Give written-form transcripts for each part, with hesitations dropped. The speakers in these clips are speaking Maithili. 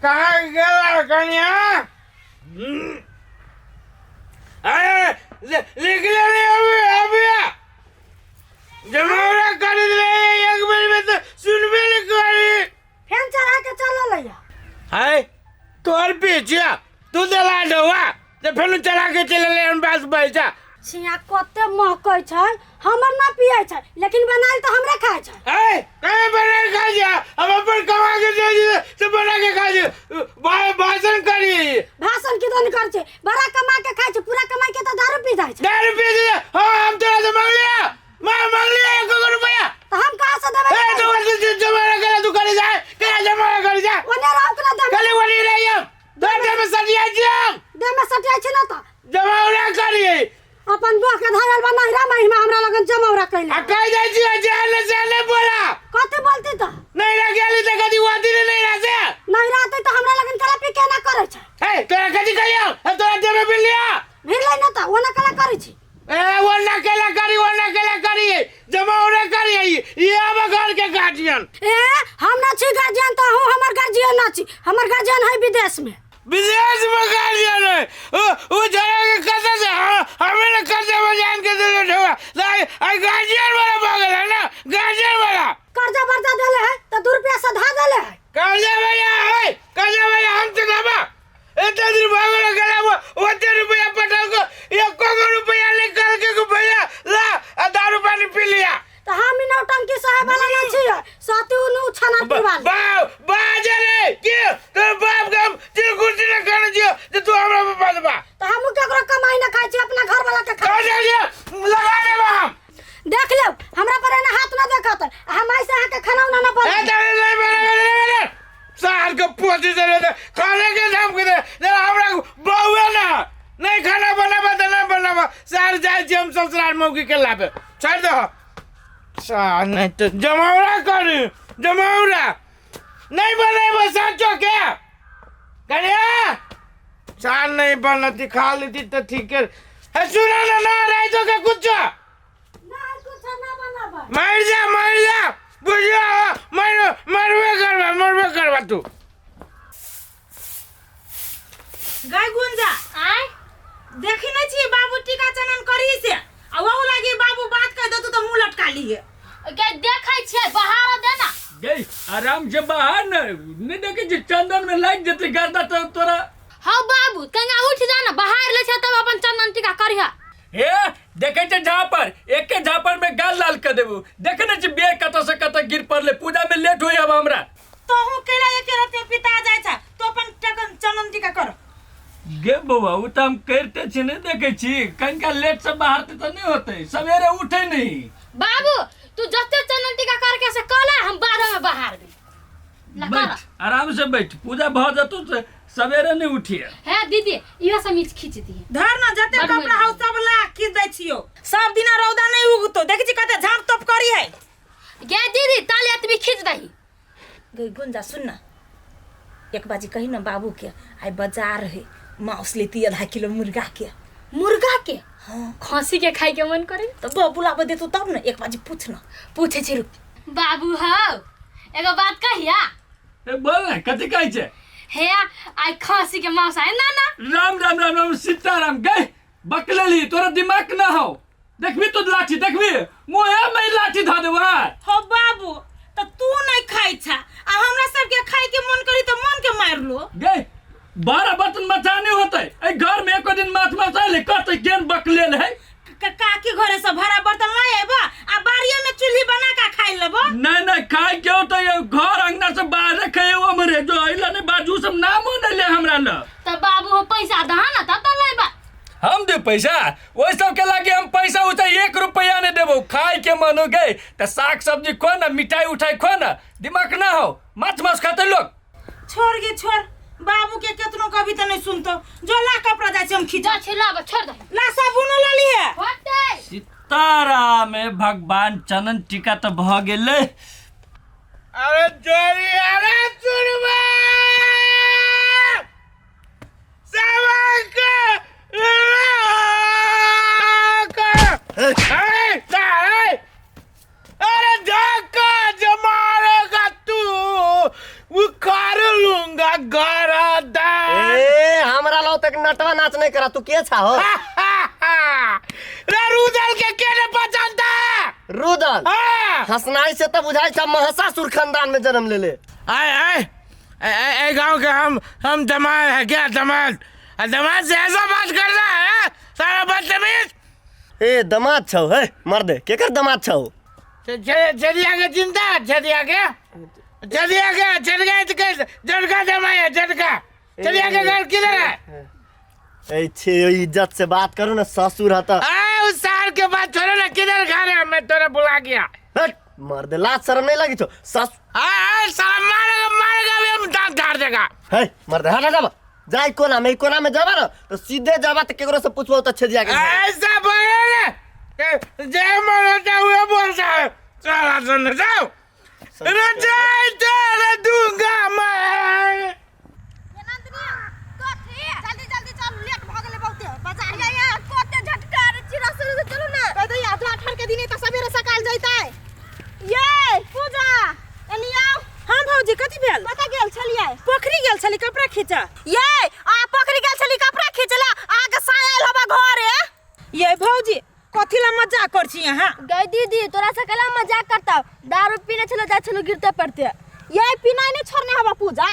कहाँ गेला कन्या? अरे निकले नहीं अभी अभी जमावड़ा कर दे एक बेर में तो सुनबे नहीं करी। फैन चढ़ा के चलल है। हाय तोहर पीछे तू देला डोवा ते फेन चला के चले ले हम बस बैठा। छिया कते महकै छै, हमर ना पियै छै, लेकिन बनायल तऽ हमरे खाइ छै। ए कहे बना के खा जा, हम अपन कमा के दे दे तो बना के खा जा। भाषण करी। भाषण की दोन कर छै, बड़ा कमा के खाइ छै, पूरा कमाई के तऽ दारू पी जाइ छै। दारू पी दे। हां हम तोरा से मांग लिया, मां मांग लिया एक रुपया। तऽ हम कहाँ से देबै? ए तो वैसे जमा करे तू करे जा, करे जमा करे जा। ओने रहू के ना देबै। खाली वनी रही हम। दर दे में सटिया छी हम। देह में सटिया छी ना तऽ। जमावड़ा करी। अपन बह के धरल बा नहिरा महिमा हमरा लगन जमौरा कैले। आ कह जाइ छी जे ने से ने बोला। कथी बोलती तऽ? नहिरा गेली तऽ कथी वादी ने नहिरा से? नहिरा आते तऽ हमरा लगन कला पी केना करै छै? ए तोरा कथी कहियो? ए तोरा देबे बिलिया। भिड़लै ना तऽ ओना कला करै छी। ए वो ना केला करी, वो ना केला करी, जमावड़ा करी ये अब घर के गार्जियन। ए हम ना छी गार्जियन तऽ अहूँ हमर गार्जियन ना छी, हमर गार्जियन है विदेश में। विदेश में गार्जियन है। ओ जरा के कते से हमें ना कर्जा में जान के देले ठेवा। आई गार्जियन वाला पागल है ना, गार्जियन वाला। कर्जा बर्जा देले है तो 2 रुपया सधा देले है। कर्जा भैया है, कर्जा भैया हम तो लाबा। एते दिन भागल गेला वो ओते रुपया पठाओ को एको गो रुपया निकाल के को भैया ला आ दारू पानी पी लिया। तो हम ई नौटंकी साहेब वाला ना छी, सती उनु छाना पीवाल। बाप बाजे रे के तोर बाप के हम तिरकुटी न खाने छियो जे तू हमरा पर बाजबा। तो हमहू केकरो कमाई ना खाइ छी, अपना घर वाला के खाइ। कह दे जे लगा देबा हम। देख लेब हमरा पर एना हाथ ना देखत, हम ऐसे अहाँ के खाना उना ना बना। ए तोरे नहीं बने बने बने साल के पोती दे दे खाने के नाम के दे दे हमरा बहुए ना नहीं खाना बनाबा त ना बनाबा सार जाय छी हम ससुराल मौकी के लाबे छोड़ दे। सार नहीं तो जमावड़ा करी जमावड़ा नहीं बनेबो साचो के कन्या सार नहीं बनती खा लेती तो ठीक है। हे सुना ना ना रह तो के कुछ ना कुछ ना बनाबा। मर जा मर जा बुझिया मर मरबे करबा मरबे करबा तू। गाय गुंजा आय देखी नहीं छी बाबू टीका चनन करी से आ वहु लागी बाबू बात कह देतू तो मुंह लटका लिए। गे देखै छियै बाहर दे ना। गे आराम से बाहर न नहीं देखे छी चंदन में लाग जेते गर्दा तो तोरा। हां बाबू कहिया उठ जा ना बाहर ले छै तब अपन चंदन टीका करिहा। हे देखे छै झापर एके झापर में गाल लाल कर देबू। देखे ने छी बेर कत से कत गिर पड़ले, पूजा में लेट होई अब हमरा। तोहू केला एके रते पिता जाय छ तो अपन टकन चंदन टीका कर। गे बौआ उ त हम करते छी नहीं देखे छी कनिका लेट से बाहर त नहीं होते सवेरे उठे नहीं। बाबू तू जते चंदन टीका करके से कहला हम बाद में बाहर दे। बैठ आराम से बैठ पूजा भ जतू से सवेरे नहीं उठिए। हे दीदी इहो सब मीच खींच दी धर ना जते बड़ कपड़ा हौ सब ला खींच दै छियो। सब दिना रौदा नहीं उगतो देखै छी कते झाँप तोप करी है। गे दीदी ताले एतबी खींच दही। गई गुंजा सुन ना एक बाजी कही ना बाबू के आई बाजार है मांस लेती आधा किलो मुर्गा के। मुर्गा के? हाँ। खसी के खाई के मन करे तो बाबू बुलाबे देतो तब ना एक बाजी पूछ ना। पूछे छी रुक। बाबू हौ एगो बात कहिया? ए बोल ना कथी कहै छै? हे आई खसी के मांस आए ना ना। राम राम राम राम सीताराम गए बकलेली तोरा दिमाग ना हो देखबी तो लाठी देखबी मुँहे में लाठी धऽ देबो। हो बाबू त तू नहीं खाइ छा आ हमरा सब के खाइ के मन करी त मन के मार लो। गए 12 बर्तन मचानी होते ए घर में एको दिन माछ मचाले कत केन बकलेल है। काकी घरे से भरा बर्तन ला आबा आ बाड़िए में चूल्ही बना के खाइ लेबो। नहीं नहीं खाइ के तो ये घर अंगना से बाहर खाइ हमरे जो अइला ने बाजू सब नाम नहीं ले हमरा ल। त बाबू हो पैसा दहा ना तब त लेबा। हम दे पैसा ओहि सब के लागे हम पैसा उसा 1 रुपया नहीं देबो। खाए के मन हो गए त साग सब्जी खो ना मिठाई उठाई खो ना दिमाग ना हो माछ मांस खाते लोग। छोड़ गे छोड़ बाबू के केतनो कभी त नहीं सुनतो जो ला कपड़ा जाय छै हम खींच जा छी लाब छोड़ दे ला साबुनो ला लिए। होते सीताराम हे भगवान चनन टीका त भ गेलै। अरे जोरी अरे चुरबा सबक अरे धक्का जमारेगा तू नाच नहीं करा तू के छा हो रे रुदल के के ने पहचानता है रुदल हाँ। हंसनाई से तो बुझाई छा महसासुर खानदान में जन्म ले ले आए आए ए गांव के हम दमाद है क्या दमाद आ, दमाद से ऐसा बात कर रहा है सारा बदतमीज। ए दमाद छौ है मर्दे केकर दमाद छौ? छदिया के चिंता छदिया के छदिया के छदगा के झटका जमाया है झटका छदिया के घर किधर है? ए छे इज्जत से बात करो ना ससुर हता। आ उस सार के बात छोड़ो ना किधर घर है मैं तोरा बुला गया। हट मर्दे लाज शर्म नहीं लगी छौ ससुर। आ आ साला मारेगा मारेगा भी हम दांत झाड़ देगा। है मर्दे हट हट जाई कोना में कोना में जाबा ना तो सीधे जाबा तो केकरो से पूछबो तो छेदिया के। ऐसा बोले ना जय मन होता हुए बोलता है साला सुन जाओ रे जाए तेरे दूंगा मैं। जल्दी जल्दी चल लेट भ गेलै बहुते बाजार या या कते झटका रे चिरा से चलू ना कह दे आधा ठर के दिने त सबेरे सकाल जइतै। ये पूजा एनी आओ। हां भौजी कथि भेल? कत गेल छलियै? पोखरी गेल छली कपड़ा खींचा। ये आ पोखरी गेल छली कपड़ा खींचला आग सायल हबा घरे। ये भौजी कथि ला मजाक कर छी अहाँ? गई दीदी तोरा से कला मजाक करता दारू पीने छलो जा छलो गिरते पड़ते। ये पीनाइ नहीं छोड़ने हबा पूजा।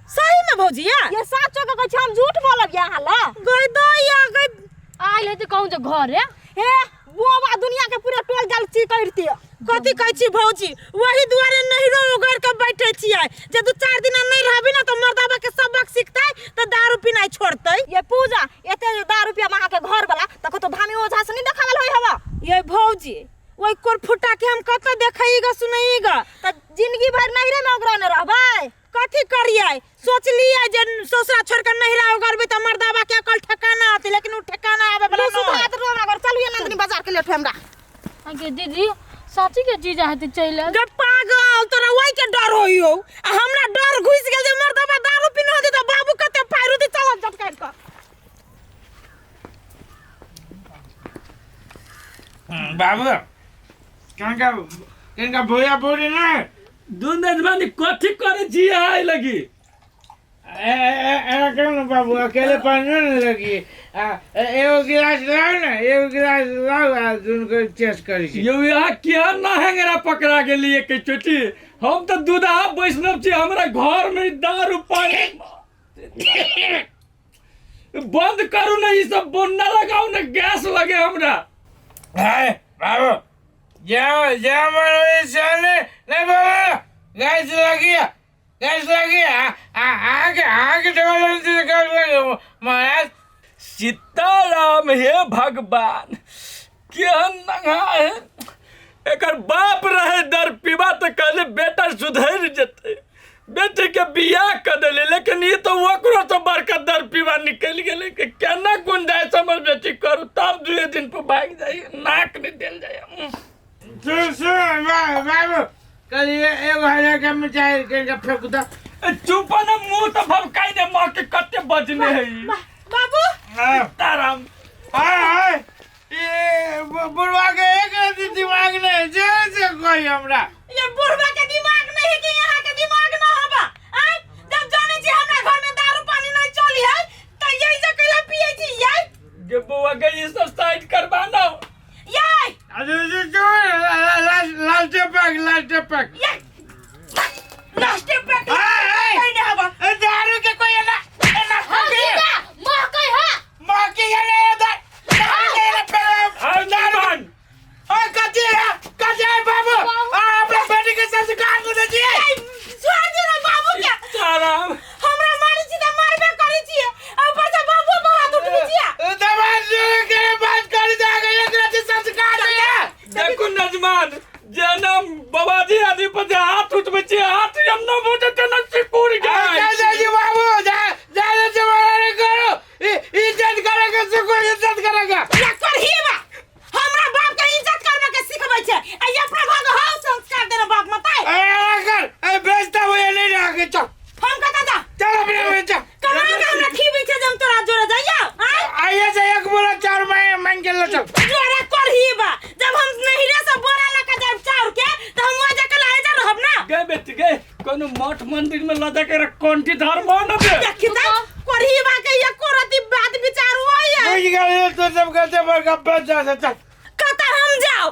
सही में भौजी या? ये साचो के कहै छी हम झूठ बोलब यहाँ ला। गई दैया गई आइले त कहूं जे घरे हे बोबा दुनिया के पूरा टोल जाल ची करती। कथि कहै छी भौजी वही दुआरे नहिरो उगड़ के बैठे छियै जे दू चार दिन नहीं रहबी ना तो मर्दाबा के सबक सिखतै तो दारू पीनाइ छोड़तै। ये पूजा एते जे दारू पिया अहाँ के घर वाला त कतो धामी ओझा से नहीं देखावल होई हवा। ये भौजी ओइ कोर फुटा के हम कत देखैगा सुनैगा त जिंदगी भर नहिरे में उगरने रहबै। कथि करियै सोचलियै जे ससुरा छोड़ के नहिरा उगरबै त मर्दाबा के अकल ठिकाना आते लेकिन उ ठिकाना आबे वाला लू सुधा त हमरा घर चलू ये नंदनी बाजार के लेट हमरा। आगे दीदी साची के जीजा हेतै चलि आयल। गे पागल तोरा ओइ के डर होइयो आ हमरा डर घुसि गेल जे मर्दाबा दारू पीने होतै त बाबू कते फायर होतै चल झटकारि क। बाबू किनका किनका भोया बोरी ना दून कथी करे छी आइ लगी? ए क्यों ना बाबू अकेले पानी नहीं लगी एगो गिलास लाओ ना एगो गिलास लाओ आ दुन के चेस्ट करी छी। यौ यहाँ किया ना हेंगरा पकड़ा गेली के चोटी हम तो दूधा वैष्णव छी हमरा घर में दारू पानी बंद करू ना ई सब बोलना लगाओ ना गैस लगे हमरा। है बाबू जाओ जाओ मरो साले नहीं बाबू गैस लगी गैस लगी आगे आगे डबल से गैस लगी महाराज। सीताराम हे भगवान केहन नंगा है एकर बाप रहे दर पीबा तो कहले बेटा सुधर जते बेटे के बियाह कर देले लेकिन ये तो ओकरो तो बड़का दर पीबा निकल गेलै कि केना गुंजाइश हमर बेटी करू तब दुए दिन पर भागि जाइ नाक नहीं देल जाय। सुन सुन बाबू कल ये 1000 के मिठाई के फेंक दो। चुप ना मुंह तो भभकाई दे मां के कते बजने है बाबू। सीताराम हाय हाय ये बुढ़वा के एक रत्ती दिमाग नहीं जैसे कोई हमरा। ये बुढ़वा के दिमाग नहीं है कि यहाँ के दिमाग ना होबा आय जब जाने छी हमरा घर में दारू पानी नहीं चली है त यही से कैला पिए छी ये गे बउआ के ये सब साइड करवाना ये अरे जो लाल टपक लाल टपक ये लास्ट पैक नहीं ना होबा दारू के कोई ना ना महकै है महकी है ना दारू के ना पे दारू ओ कथी है कथी है बाबू आ अपना बेटी के संस्कार कर दीजिए। छोड़ दे ना बाबू के सीताराम हमरा मारी छी त मारबे करै छी ऊपर से बाबू बहुत उठबी छी दबा के बात कर जाएगा एक रत्ती संस्कार नहीं है। देखो नजमान जेना बाबाजी आदमी पर जे हाथ उठबै छी हाथ हम न बोटे तेना सिकुड़ जाय गेल। जी बाबू जा जा जमाना नहीं करो इज्जत करेगा सुकुर इज्जत करेगा। या करहीबा हमरा बाप के इज्जत करबे के सिखबै छै आ ये अपना भाग हाउ संस्कार देने बाप मताई। ए कर ए बेचता हुआ नहीं रह के चल हम कत जा चल अपने में चल कमा के हमरा खीबै छै जे हम तोरा जोरे जाइयो आइए से एक बोला चार मैं मांग के ले चल जोरे करहीबा जब हम नहिरे से बोरा लके जाब चाउर के त हम वहाँ जाके लाए जा रहब ना गे बेटी गे कोनो मठ मंदिर में ल जाके कोंटी धर्म न दे देखी त करहीबा के एको रति बात विचार होई है। बुझि गेलियै, तो सब कते बड़का बच्चा से चल। कतऽ हम जाओ?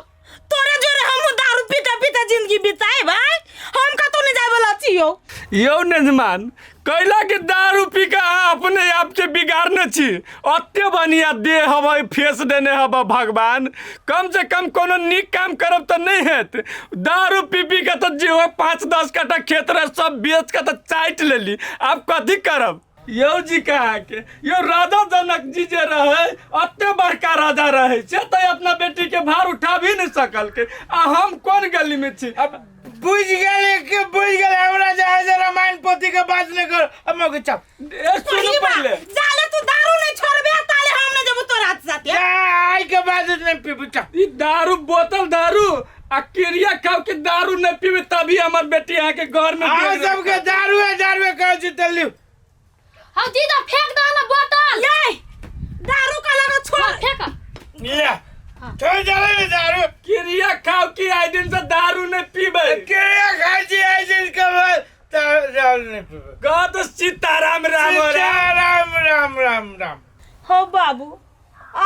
तोरे जोरे हम दारू पीते पीते जिंदगी बिताए भाई, हम कतौ नहीं जाए वाला छियो। यौ नजमान, कैला के दारू पी के अहाँ अपने आप के बिगाड़ने छी? अते बढ़िया देह हबै, फेस देने हब भगवान, कम से कम कोनो नीक काम करब तऽ नहि हेत? दारू पी पी के तऽ जे हो 5-10 कट्ठा खेत रहे सब बेच के तऽ चाटि लेली, आब कथी करब? यौ जी, कहा के यौ राजा जनक जी जे रहे, अते बड़का राजा रहे से तऽ अपना बेटी के भार उठा भी नहीं सकल के, आ हम कोन गली में छी? अब बुझि गेलै कि बुझि गेलै, हमरा जे है से रामायण पोथी के बात नहि कर। अब मौके चल। ए सुनू पहिले। जाले तू दारू नहीं छोड़बे ताले हम नहीं जेबो तोरा साथे। आइ के बाद नहीं पीबू, चल। ई दारू बोतल दारू आ क्रिया खाओ के दारू नहीं पीबे तभी हमर बेटी अहाँ के घर में अहाँ देख रहे। सबके दारूए दारूए कहै छी तऽ लिउ। हम दीदा फेंक दो ना बोतल। ये दारू का लगा छोड़। हाँ, फेंक। ले छोड़ चले ने दारू। क्रिया खाओ की आइ दिन से दारू नहीं पीबे। क्रिया खाइ छी आइ दिन के बाद तऽ दारू नहि पीबै। कह तो सीताराम राम राम। सीताराम राम राम राम। हो बाबू,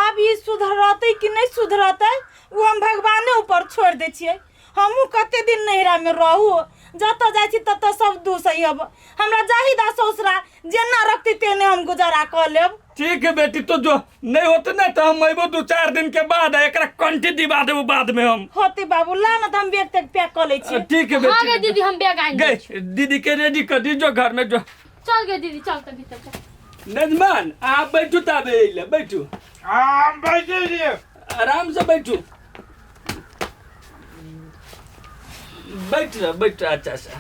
आब ई सुधरतै कि नहीं सुधरतै ओ हम भगवाने ऊपर छोड़ दै छियै। हमहूँ कते दिन नैहरामे रहू? जतऽ जाइ छी ततऽ सब दूसै हब। हमरा जाही दा ससुरा, जेना रखती तेने हम गुजारा कऽ लेब। ठीक है बेटी, तो जो नहीं होते ना तो हम अबो 2-4 दिन के बाद, आ एकरा कंठी दिवा देबो बाद में हम। होते बाबू, ला ना तऽ हम बैग तैग पैक कऽ लै छी। ठीक है हाँ बेटी। गे दीदी, हम बैग आनि दै छी। गए दीदी के रेडी कर दी, जो घर में जो। चल गे दीदी, चल तऽ भीतर चल। नजमान, आप बैठू, ताबे अइले बैठू। हम बैठे छियै। आराम से बैठू, बैठ रह, बैठ रह अच्छा से।